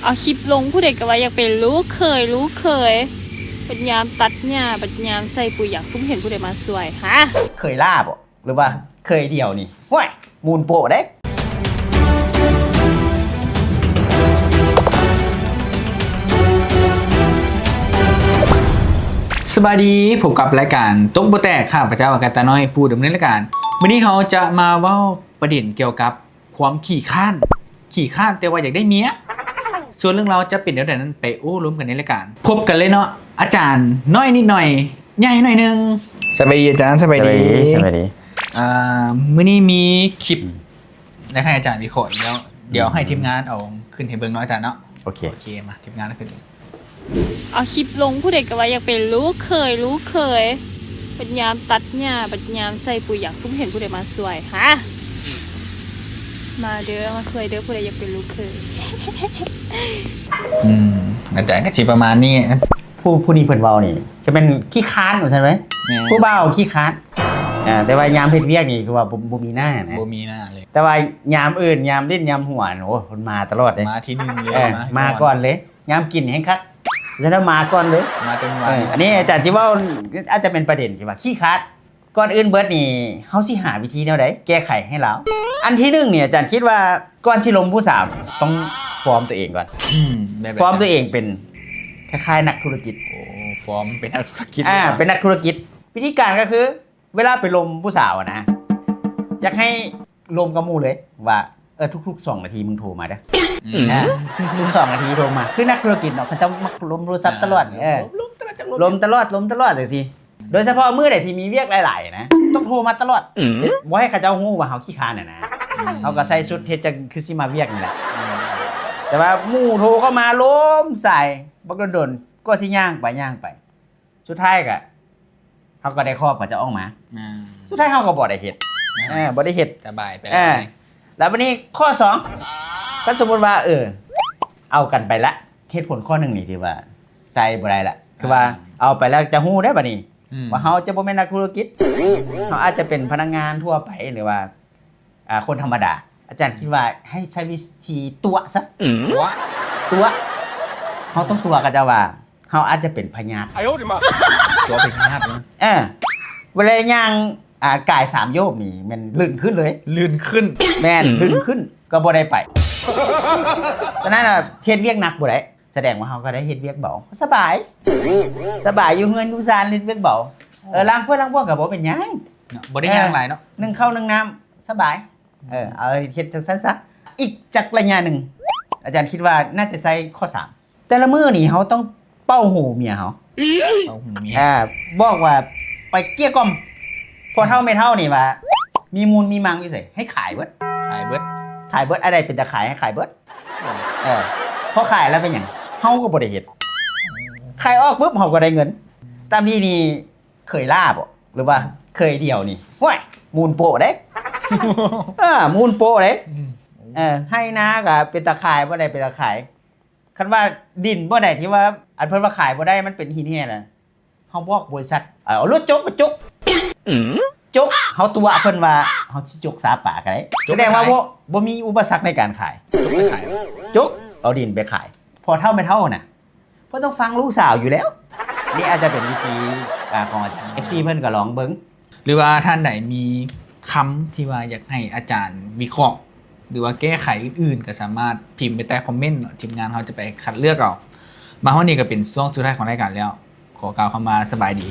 ເອົາຄລິບລົງ ຜູ້ໃດກໍວ່າຢາກເປັນລູກເຂີຍ ລູກເຂີຍ ບັດຍາມຕັດຫຍ້າ ບັດຍາມໃສ່ປຸ໋ຍ ຢາກ ຄືບໍ່ເຫັນຜູ້ໃດມາຊ່ວຍ ຮະ ເຂີຍຫຼ້າບໍ ຫຼືວ່າເຂີຍດ່ຽວນີ້ ໂອ້ຍ ມູນໂປະເດ້. ສະບາຍດີ ພົບກັບລາຍການຕົກບໍ່ແຕກ ຂ້າພະເຈົ້າ ອາກາດຕານ້ອຍ ຜູ້ດຳເນີນລາຍການ. ມື້ນີ້ເຮົາຈະມາເວົ້າປະເດັນກ່ຽວກັບ ຄວາມຂີ້ຄ້ານ ຂີ້ຄ້ານແຕ່ວ່າຢາກໄດ້ເມຍ. ສ່ວນເລື່ອງລາວຈະເປັນແນວໃດນັ້ນ ໄປໂອ້ລົມກັນໃນລາຍການ. ພົບກັນເລີຍເນາະ ອາຈານນ້ອຍນິດໜ້ອຍ ໃຫຍ່ໜ້ອຍໜຶ່ງ. ສະບາຍດີອາຈານ. ສະບາຍດີ. ສະບາຍດີ. ອ່າ ມື້ນີ້ມີຄລິບ ອືມ ຢາກໃຫ້ອາຈານວິເຄາະອີກແລ້ວ. ດຽວໃຫ້ ອືມ ທີມງານເອົາຂຶ້ນໃຫ້ເບິ່ງເນາະອາຈານເນາະ. ໂອເຄ ໂອເຄ ມາ ທີມງານເອົາຂຶ້ນ. ເອົາຄລິບລົງ ຜູ້ໃດກໍວ່າຢາກເປັນລູກເຂີຍ ລູກເຂີຍ ບັດຍາມຕັດຫຍ້າ ບັດຍາມໃສ່ປຸ໋ຍ ຢາກ ຄືບໍ່ເຫັນຜູ້ໃດມາຊ່ວຍ ຮະ ມາເດີ ມາຊ່ວຍເດີ ຜູ້ໃດຢາກເປັນລູກເຂີຍ. ອືມ ອາຈານກໍຊິປະມານນີ້. ຜູ້ ຜູ້ນີ້ເພິ່ນເວົ້ານີ້ ຈະແມ່ນຂີ້ຄ້ານວ່າຊັ້ນໄຫມ? ແມ່ນ. ຜູ້ບ່າວຂີ້ຄ້ານ. ອ່າ ແຕ່ວ່າຍາມເຮັດວຽກນີ້ຄືວ່າບໍ່ ບໍ່ມີໜ້ານະ ບໍ່ມີໜ້າເລີຍ. ແຕ່ວ່າຍາມອື່ນ ຍາມຫຼິ້ນ ຍາມຫົວ ໂອ້ ເພິ່ນມາຕະຫຼອດເດ້ ມາທີໜຶ່ງເລີຍ. ເອີ ມາ ມາກ່ອນເລີຍ. ຍາມກິນແຮງຄັກ ສະນັ້ນມາກ່ອນເລີຍ. ມາແຕ່ມື້ວານ. ເອີ ອັນນີ້ອາຈານຊິເວົ້າ ອາດຈະເປັນປະເດັນທີ່ວ່າຂີ້ຄ້ານ. ກ່ອນອື່ນເບິດນີ້ ເຮົາຊິຫາວິທີແນວໃດແກ້ໄຂໃຫ້ລາວ? ອັນທີໜຶ່ງນີ້ ອາຈານຄິດວ່າກ່ອນຊິລົມຜູ້ສາວ ຕ້ອງຟອມຕົວເອງກ່ອນ. ອືມ ແບບ ແບບ ຟອມຕົວເອງເປັນຄ້າຍໆນັກທຸລະກິດ. ໂອ້ ຟອມເປັນນັກທຸລະກິດ. ອ່າ ເປັນນັກທຸລະກິດ. ວິທີການກໍຄື ເວລາໄປລົມຜູ້ສາວນະ ຢາກໃຫ້ລົມກັບໝູ່ເລີຍວ່າ ເອີ ທຸກໆສອງນາທີມຶງໂທມາເດີ. ອືມ ອ່າ ທຸກສອງນາທີໂທມາ ຄືນັກທຸລະກິດເນາະ ເຂົາເຈົ້າມັກລົມໂທລະສັບຕະຫຼອດ. ອ່າ ເອີ ລົມ ລົມຕະຫຼອດ ລົມຕະຫຼອດ ຈັ່ງຊີ້. ໂດຍສະເພາະມື້ໃດທີ່ມີວຽກຫຼາຍໆນະ ຕ້ອງໂທມາຕະຫຼອດ. ອືມ ບໍ່ໃຫ້ເຂົາເຈົ້າຮູ້ວ່າເຮົາຂີ້ຄ້ານນະນະ. ອືມ ເຮົາກໍໃສ່ຊຸດເຮັດຈັ່ງຄືຊິມາວຽກນີ້ແຫຼະ. ອືມ ແຕ່ວ່າໝູ່ໂທເຂົ້າມາລົມສາຍບັກດົນໆ ກໍຊິຍ່າງໄປຍ່າງໄປ. ສຸດທ້າຍກະ ເຮົາກໍໄດ້ຄອບເຂົາເຈົ້າອອກມາ. ອ່າ ສຸດທ້າຍເຮົາກໍບໍ່ໄດ້ເຮັດ. ອ່າ ເອີ ບໍ່ໄດ້ເຮັດ. ສະບາຍໄປ. ເອີ ແລ້ວບັດນີ້ຂໍ້ສອງ ຄັນສົມມຸດວ່າ ເອີ ເອົາກັນໄປລະ ເຫດຜົນຂໍ້ໜຶ່ງນີ້ທີ່ວ່າໃຊ້ບໍ່ໄດ້ລະ ຄືວ່າ ອ່າ ເອົາໄປແລ້ວຈະຮູ້ເດ້ບັດນີ້ ອືມ ວ່າເຮົາຈະບໍ່ແມ່ນນັກທຸລະກິດ ເຮົາອາດຈະເປັນພະນັກງານທົ່ວໄປ ຫຼືວ່າ ອ່າ ຄົນທຳມະດາ. ອາຈານຄິດວ່າໃຫ້ໃຊ້ວິທີຕົວະຊະ. ຕົວະ ຕົວະ ເຮົາຕ້ອງຕົວະເຂົາເຈົ້າວ່າ ເຮົາອາດຈະເປັນພະຍາດ. ຕົວະເປັນພະຍາດເນາະ. ເອີ ເວລາຍ່າງ ອ່າ ກາຍສາມໂຍບນີ້ແມ່ນລື່ນຂຶ້ນເລີຍ. ລື່ນຂຶ້ນ. ແມ່ນ ອືມ ລື່ນຂຶ້ນ ກໍບໍ່ໄດ້ໄປ. ສະນັ້ນນະ ເຮັດວຽກໜັກບໍ່ໄດ້ ສະແດງວ່າເຮົາກໍໄດ້ເຮັດວຽກເບົາ ສະບາຍ ສະບາຍ ຢູ່ເຮືອນຢູ່ຊານເຮັດວຽກເບົາ. ເອີ ລ້າງຖ້ວຍລ້າງບ່ວງກໍບໍ່ເປັນຫຍັງເນາະ ບໍ່ໄດ້ຍ່າງຫຼາຍເນາະ. ເອີ ໜຶ້ງເຂົ້າໜຶ້ງນ້ຳ ສະບາຍ. ເອີ ເອົາເຮັດຈັ່ງຊັ້ນຊະ. ອີກຈັກໄລຍະໜຶ່ງ ອາຈານຄິດວ່າໜ້າຈະໃຊ້ຂໍ້ສາມ ແຕ່ລະມື້ນີ້ເຮົາຕ້ອງເປົ່າຫູເມຍເຮົາ. ເປົ່າຫູເມຍ. ອ່າ ບອກວ່າໄປເກ້ຍກ່ອມພໍ່ເຖົ້າແມ່ເຖົ້ານີ້ວ່າ ມີມູນມີມັງຢູ່ໃສ ໃຫ້ຂາຍເບິດ. ຂາຍເບິດ. ຂາຍເບິດ ອັນໃດເປັນຕາຂາຍໃຫ້ຂາຍເບິດ. ເອີ ພໍຂາຍແລ້ວເປັນຫຍັງ? ເຮົາກໍບໍ່ໄດ້ເຮັດ. ຂາຍອອກປຶບ ເຮົາກໍໄດ້ເງິນ. ຕາມທີ່ນີ້ ເຂີຍຫຼ້າບໍ ຫຼືວ່າເຂີຍດ່ຽວນີ້ ໂອ້ຍ ມູນໂປະເດ້. ເອີ ມູນໂປະເດ້. ອືມ ເອີ ໄຮ່ນາກໍເປັນຕາຂາຍ ບໍ່ໄດ້ເປັນຕາຂາຍ. ຄັນວ່າດິນບ່ອນໃດທີ່ວ່າ ອັນເພິ່ນວ່າຂາຍບໍ່ໄດ້ ມັນເປັນຫີນແຮ່ນະ ເຮົາບອກບໍລິສັດ ເອົາລົດຈົກໄປຈົກ. ອືມ ຈົກ ເຮົາຕົວະເພິ່ນວ່າ ເຮົາຊິຈົກຊາປາກໍໄດ້. ຈົກ ສະແດງວ່າ ຂາຍ ບໍ່ ບໍ່ມີອຸປະສັກໃນການຂາຍ. ຈົກໄປຂາຍ. ຈົກ ເອົາດິນໄປຂາຍ. ພໍ່ເຖົ້າແມ່ເຖົ້ານະ ເພິ່ນຕ້ອງຟັງລູກສາວຢູ່ແລ້ວ. ນີ້ອາດຈະເປັນວິທີ ອ່າ ຂອງອາຈານ ເອັຟຊີ ເພິ່ນກໍລອງເບິ່ງ. ຫຼືວ່າທ່ານໃດມີຄຳທີ່ວ່າຢາກໃຫ້ອາຈານວິເຄາະ ຫຼືວ່າແກ້ໄຂອື່ນໆ ກໍສາມາດພິມໄປໃຕ້ຄອມເມັນເນາະ ທີມງານເຮົາຈະໄປຄັດເລືອກເອົາ. ມາຮອດນີ້ກໍເປັນຊ່ວງສຸດທ້າຍຂອງລາຍການແລ້ວ ຂໍກ່າວຄຳວ່າສະບາຍດີ.